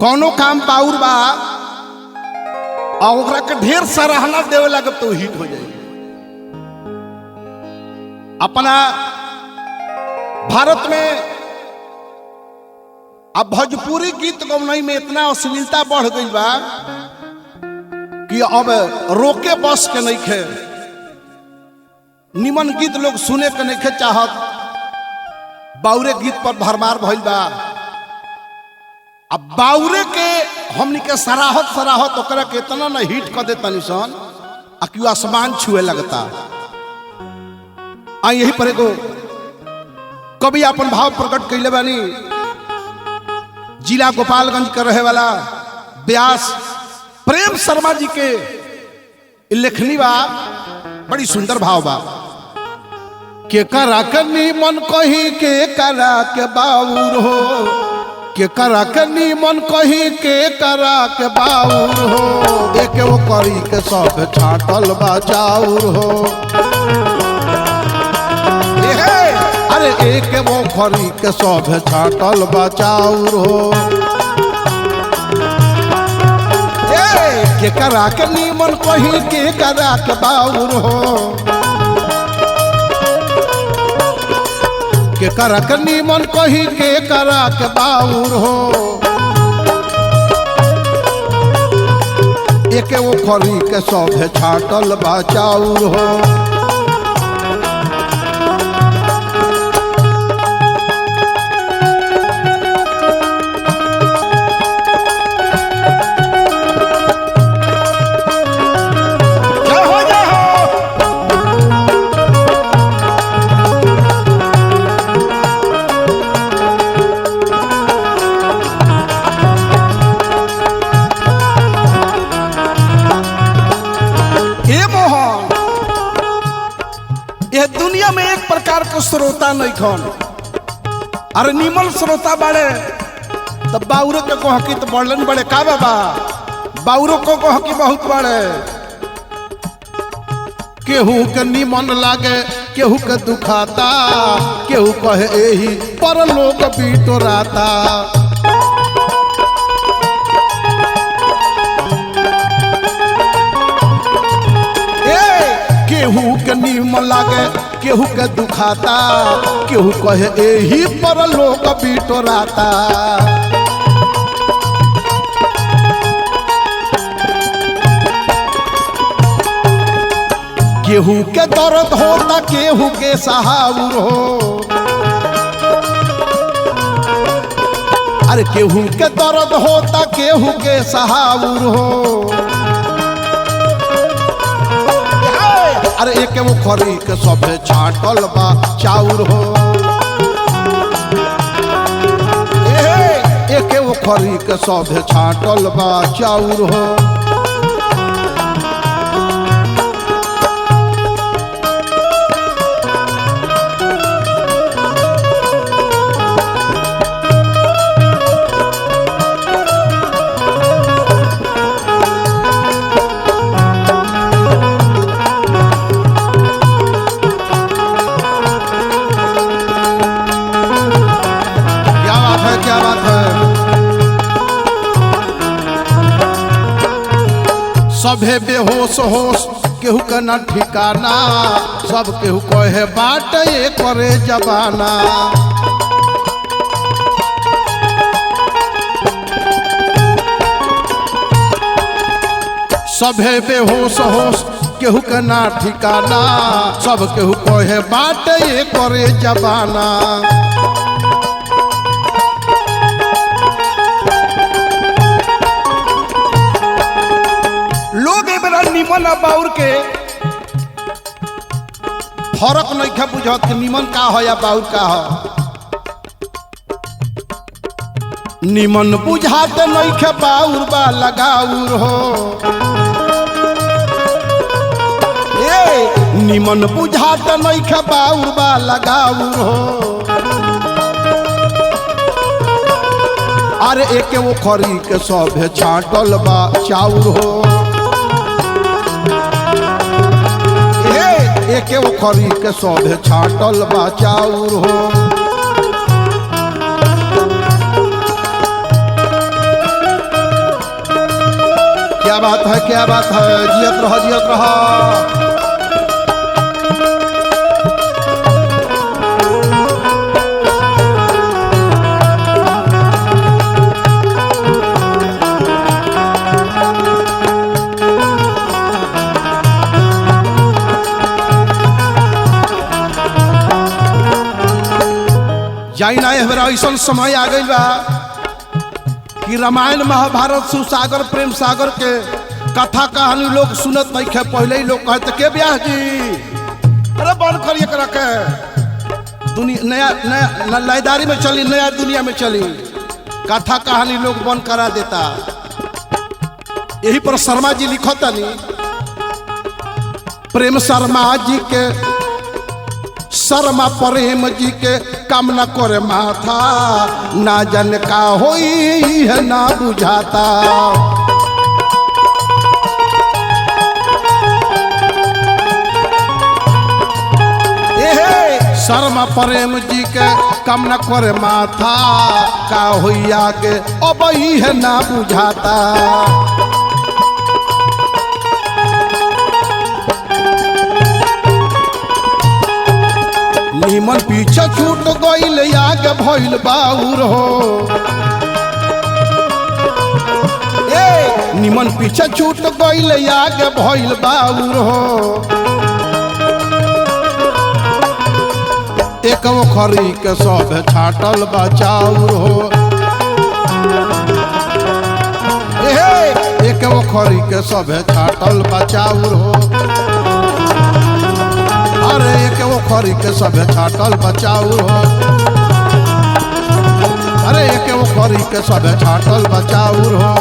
कोनो काम बाउर बा और ओकरा के ढेर सराहना देवे लगब तो हिट हो जाए। अपना भारत में अब भोजपुरी गीत गौनई में इतना अश्लीलता बढ़ गई बा कि अब रोके बस के नहीं खे, निमन गीत लोग सुने के नहीं खे चाहत, बाउरे गीत पर भरमार भइल बा। अब बाउरे के हमनी के सराहत सराहत ओकरा के इतना ना हिट कर देता निशान आ कि आसमान छुए लगता। आ यही पर एगो कवि अपन भाव प्रकट कैले बानी, जिला गोपालगंज के रहे वाला व्यास प्रेम शर्मा जी के लेखनी बा, बड़ी सुंदर भाव बा। के करा के नीमन कही के करा के बाउर हो, के करा के नीमन कही के करा के बाउर हो, एक वो करी के सब छाटल बा चाउर हो। अरे एक वो खरी के सब छाटल बा चाउर हो, के करा के नीमन कही के करा के बाउर हो, के करा के नीमन कही के करा के बाउर हो, एक वो खरी के सब छाटल बा चाउर हो। जय हो जय हो। ए मोहन, यह दुनिया में एक प्रकार के श्रोता नहीं खन। अरे निमन श्रोता बाड़े तो बाउरो के कहकी तो बढ़लन बड़े का बाबा, बाउरो को कहकी बहुत बड़े। केहू के निमन लागे केहू के दुखाता, केहू कहे एही पर लोग बिटोराता। केहू के निमन लागे केहू के दुखाता, केहू कहे एही पर लोग बिटोराता। केहू के दर्द होता केहू के सहाउर हो, अरे केहू के दर्द होता केहू के सहाउर हो। अरे एक वो खरी के सबे छाटल बा चाउर हो, एक वो खरी के सबे छाटल बा चाउर हो। क्या बात है, क्या बात है। सभे बेहोश होश केहू के न ठिकाना, सब केहू कहे बाट ये करे जबाना। सभे बेहोश होश केहू के ना ठिकाना, सब केहू कहे बाट ये करे जबाना। लोग ए बेरा निमन आ बाउर के फर्क नहीं खे बुझत कि निमन का हो या बाउर का हो। निमन बुझात नहीं खे बाउर बा लगाउर हो, ए निमन बुझात नहीं खे बाउर बा लगाउर हो। अरे एक वो खरी के सभे छाटल बा चाउर हो, एके वो खरी के सभे छाटल बा चाउर हो। क्या बात है, जियत रह जियत रह। जाई ना हमरा ऐसा समय आ गई बा कि रामायण महाभारत सुसागर प्रेम सागर के कथा कहानी लोग सुनत नहीं खे। पहले ही लोग कहते के ब्याह जी, अरे बंद करिए के रखे, दुनिया नया नया लयदारी में चली, नया दुनिया में चली, कथा कहानी लोग बंद करा देता। यही पर शर्मा जी लिखतानी, प्रेम शर्मा जी के, शर्मा प्रेम जी के काम न करे माथा, ना जन का होई है ना बुझाता। एहे शर्मा प्रेम जी के काम न करे माथा, का होई आगे अब है ना बुझाता। निमन पीछे छूट गईल आगे भइल बाउर हो, ए निमन पीछे छूट गईल आगे भइल बाउर हो। एक खरी के सब छाटल बचाउर हो, एहे एक खरी के सब छाटल बचाउर हो। अरे एक खरी के सब छाटल बचाउर हो, अरे एक खरी के सब छाटल बचाउर हो।